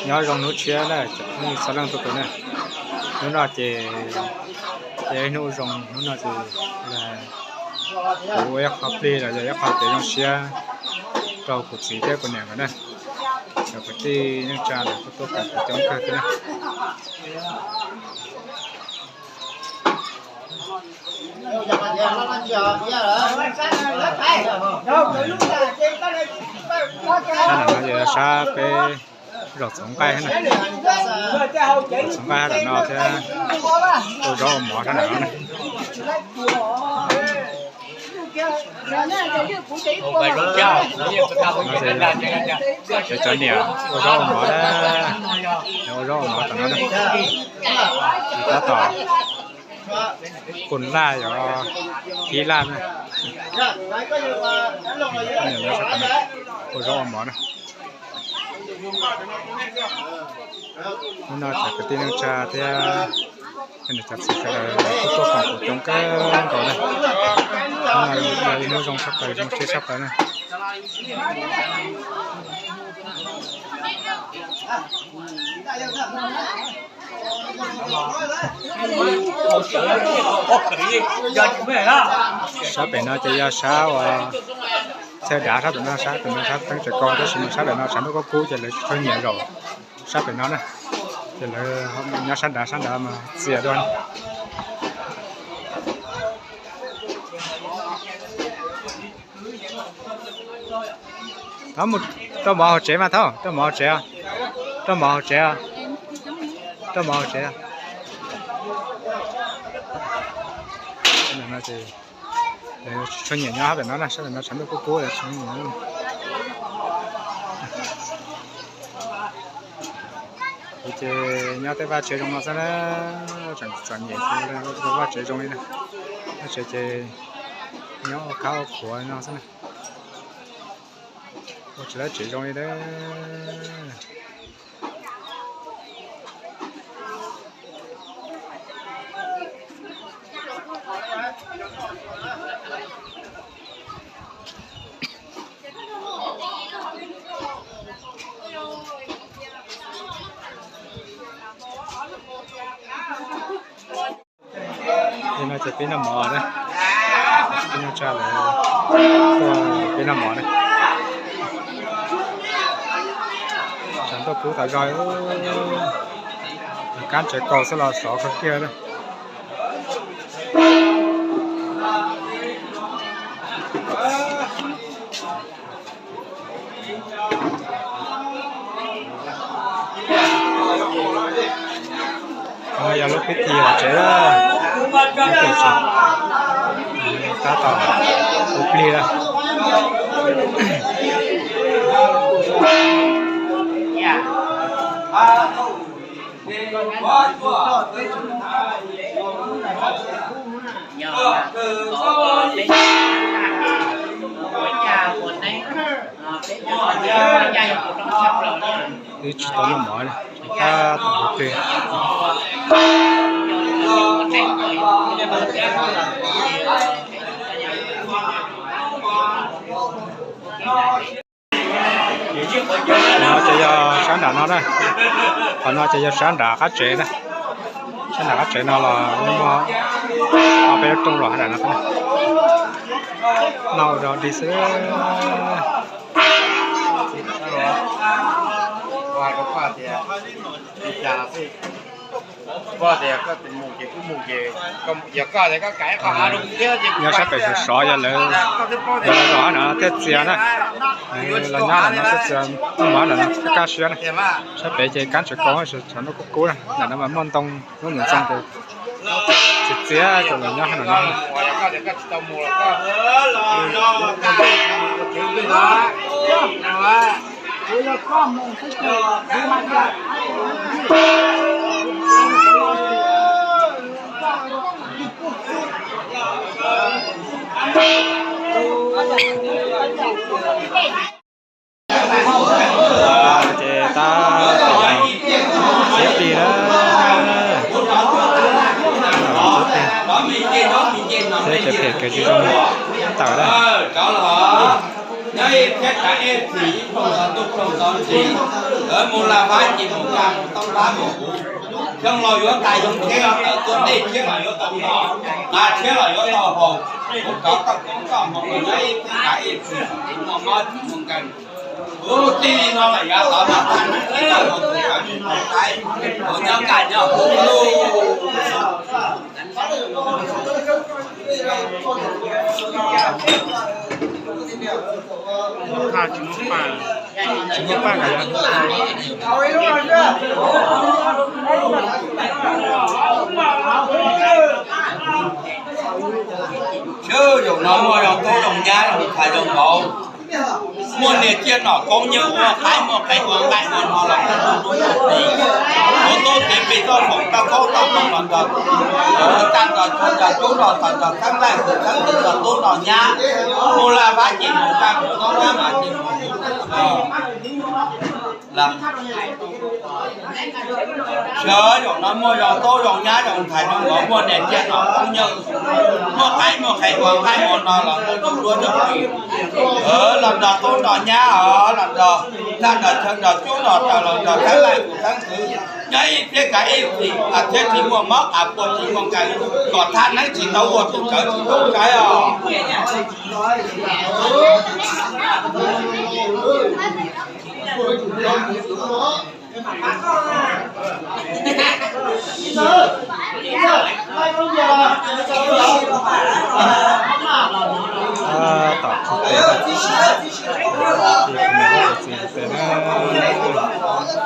Nyob zoo hnub tshiab na cov phooj ywg txhua leej txhua tus na. Hnub no ces, ces hnub zoo, hnub no ces kuv ua ib qho plig los yog ib qho kev zoo siab rau kuv txiv thiab kuv niam nkawd na. Cov kwv tij neej tsa lawv kuj tuaj koom kuv coob kawg thiab na. Sab nram no ces sab peb zos Txoov Nqaij na. Zos Txoov Nqaij sab nram no thiab, ua zaub ua mov sab nram no na. Cov niam ua zaub ua mov na, ua zaub ua mov tom no na. Tab tom pun laj, yuav kib laj na. Ua zaub ua mov na. Hnub no cov kwv tij neej tsa thiab cov niam cov txiv sawv daws kuj tuaj koom kuv coob kawg nkaus na. Hnub no yog ib hnub zoo tshaj plaws, zoo siab tshaj plaws na. Sab pem no ces yog sab uas chaw dav sab pem no, sab pem no sab teeb tsev kaus tab sis mas sab pem no tshav ntuj kub kub ces lawv tsis tshua nyiam zaum sab pem no na. Ces lawv nyob sab nrad, sab nrad mas txias dua. Rau mov hauv tsev mas thaub, rau mov hauv tsev, rau mov hauv tsev, rau mov hauv tsev. Lawv tsis tshua nyiam nyob sab pem no na, sab pem no tshav ntuj kub kub lawv tsis tshua nyiam. Kuv ces nyob tej vaj tsev zoo no xwb na, tseem txom nyem, vaj tsev zoo li na, vaj tsev ces nyob ua khab ua khuav no xwb na, ua tsis tau tsev zoo li na. Li no ces peb noj mov na, peb noj tsa lawm, peb noj mov na. Tshav ntuj kub tas zog, kab tsev kaus xwb los sov kawg kiag na. Yog lub pib thi hauv tsev, tab tom ua plig lawm. Twb tsis tau noj mov li, tab tom ua plig. No ces yog sab nram no na, qhov no ces yog sab nram qab tsev na. Sab nram qab tsev no los muaj ob peb lub rooj los sab nram no. Noj ua zog dig xwb. Nyob sab pem sov sov yog lawv, lawv los nram no thiaj txias na. Los nyob nram no thiaj txias, muaj mov nram no thiaj kaj siab na. Sab pem ces kab tsev kaus, tshav ntuj kub kub na, nram no mas muaj ntoo, muaj ntoo ces txias txias ces los nyob nram no. Ces tab tom txiav plig na, txiav plig, txiav kev phem kev tsis zoo tawm na. Ib thiab kav ib txhis ib rooj tau ntuj rooj tau ntsis, lawv mus laj vab ces mus kaj mus toob vab mus huv. Xyoo los yuav tas xyoo thiab, tawm tuaj dej thiab los yuav tau noj, nqa thiab los yuav tau haus. Mus rov toj koob toj hmoov los nyob ib thiab kav ib txhis, tsis muaj mob tsis muaj nkeeg. Ub, txij li no los yav tod mas thaj neeb tsis tau ua tus cawv tsis tau saib, ua nyob kaj nyob huv lauj. Sawv zaum no muaj zoo tub zoo nyab zoo ntxhais zoo vauv, muaj niam txiaj nom koob nyob, muaj qaib muaj qe ua nqaij ua no los ua ntuj dua ntuj plig, ua tub txiv plig toj foom toj koob toj hmoov los nrog tag nrog chaw nrog cub nrog tog nrog xeeb leej xeeb ntxwv nrog tub nrog nyab, mus laj vab ces mus kaj mus toob vab mas ces mus huv. Sawv zaum no muaj zoo tub zoo nyab zoo ntxhais zoo vauv, muaj niam txiaj nom koob nyob, muaj qaib muaj qe ua nqaij ua no los ua ntuj dua ntuj plig, los nrog tub nrog nyab os, los nrog tag nrog chaw nrog cub nrog tog los nrog xeeb leej xeeb ntxwv, nyob ib thiab kav ib txhis, thiab tsis muaj mob qav pua tsis muaj nkeeg, kom thaj neeb tsis tau ua tus cawv tsis tau saib os. Tom tsis tes, ces kuv niam kuv txiv tes na,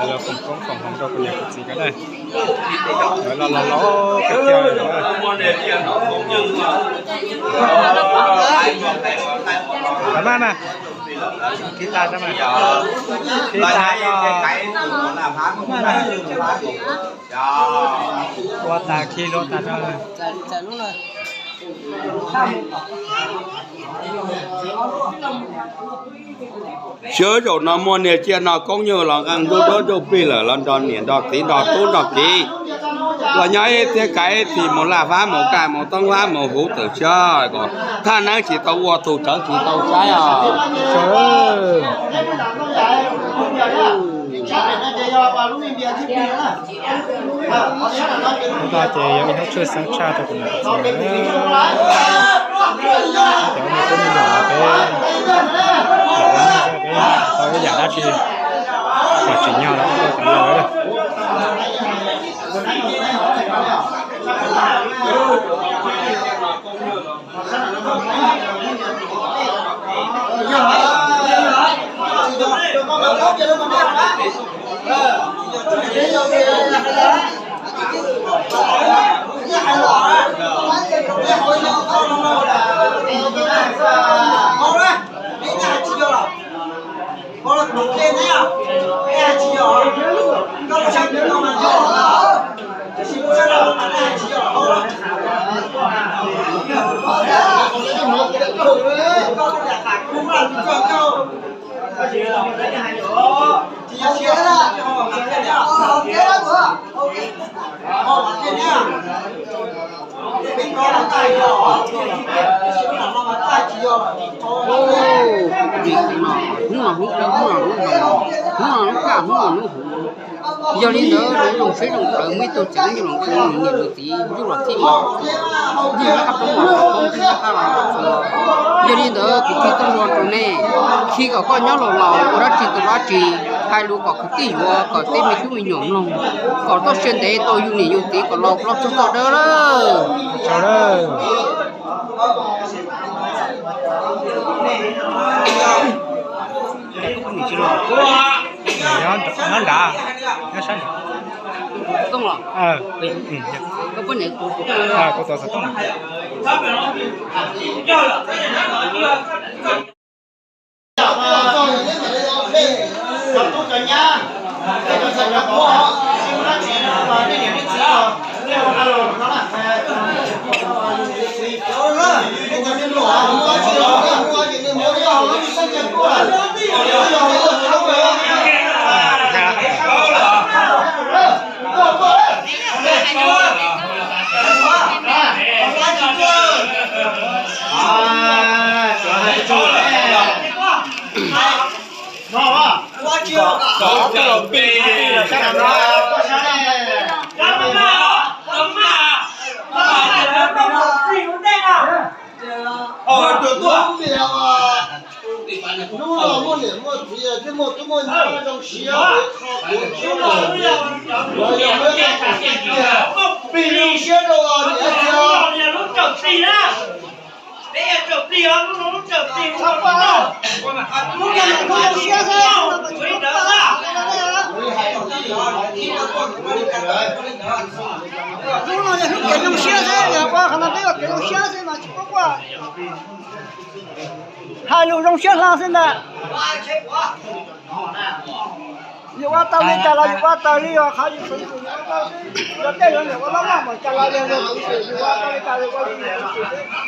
los foom koob foom hmoov rau kuv niam kuv txiv ko na. Lawv los los los peb kiag lawm na. Los mas na, khi tas mas, khi tas os. Ua tas khi luag tas. Sawv zaum no muaj niam txiaj nom koob nyob los nqee ntuj dua ntuj plig lawm, los nrog niam nrog txiv nrog tub nrog kiv, los nyob ib thiab kav ib txhis, mus laj vab mus kaj mus toob vab mus huv tawm tshiab, kom thaj neeb tsis tau ua tus cawv tsis tau saib os. Ntawd ces yog ib hnub tshwj xeeb tshaj rau kuv niam kuv txiv na. Cov me tub me nyuam no peb, peb tau ib yam dab tsi kom tsim nyog los ua tau cov no lawm. Hnub no hnub dawb, hnub no hnub zoo, hnub no hnub kaj, hnub no hnub huv. Yog li ntawd, zoo siab zoo plawv muaj ib tug txiv neej zoo los ua niam los txiv ntuj los txhij, yog li ntawd kuv qhia txoj lus rau nej, khi kom koj nyob laus laus ua dab tsi tau dab tsi, hais lus kom kwv tij yuav, kom tej me tub me nyuam mloog, kom txoj sia ntev tau yug niam yug txiv, kom laus loj txog txoj dawb lawm. Nyob nrad, nyob sab nrad. Tooj los? Kuv tuav xov tooj na. Hnub no muaj niam muaj txiv thiab muaj tub muaj nyab zoo siab, plig siab rau niam txiv. Hnub no yog hnub kev zoo siab xwb, yog ua qhov no peb ua kev zoo siab xwb mas tsis paub ua. Hais lus zoo siab hlo xwb ntag. Yus ua tau li cas los yus ua tau li, yog qhov yus xwv xwm yus ua tau xwb. Yog tej zaum niam ua loj loj mas cas los yog yus xwv xwm, yus ua tau li cas yus ua li yus xwv xwm xwb.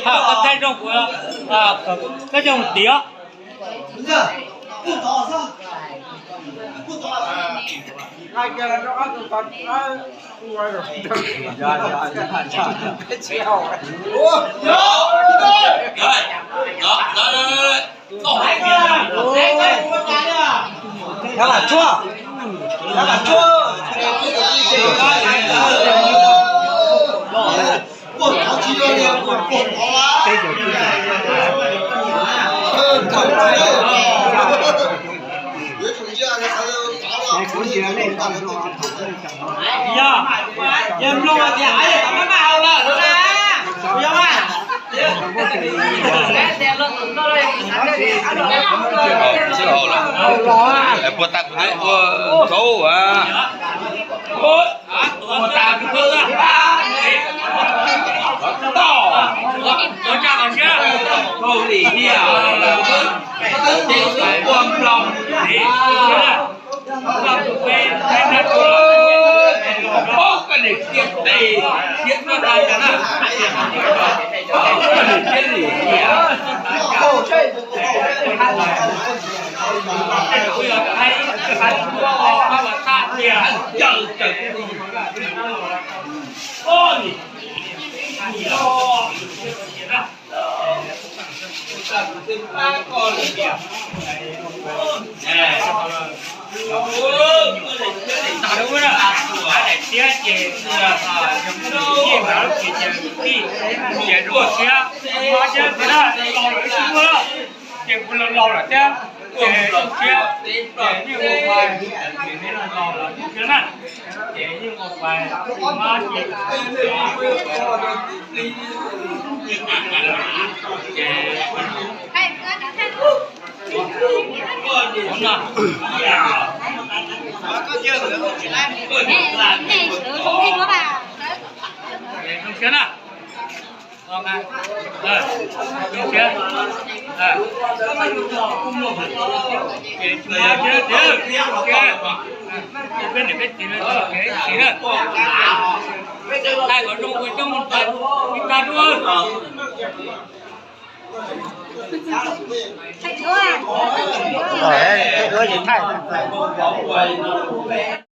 Koj thaij rooj kuv, koj coj mus tiv os. Yog, yog mloog tias maj maj hau lawm na. Yog mas. Puas tas kuv ua tsaub a? Daim tiab ces, ces, ces, ces, ces, ces kuv laus laus lawm thiab, ces zoo siab, ces yeej ua pais, ces neb laus laus lawm thiab na, ces yeej ua pais, mas ces Zoo siab na. Thaij duab, thaij duab.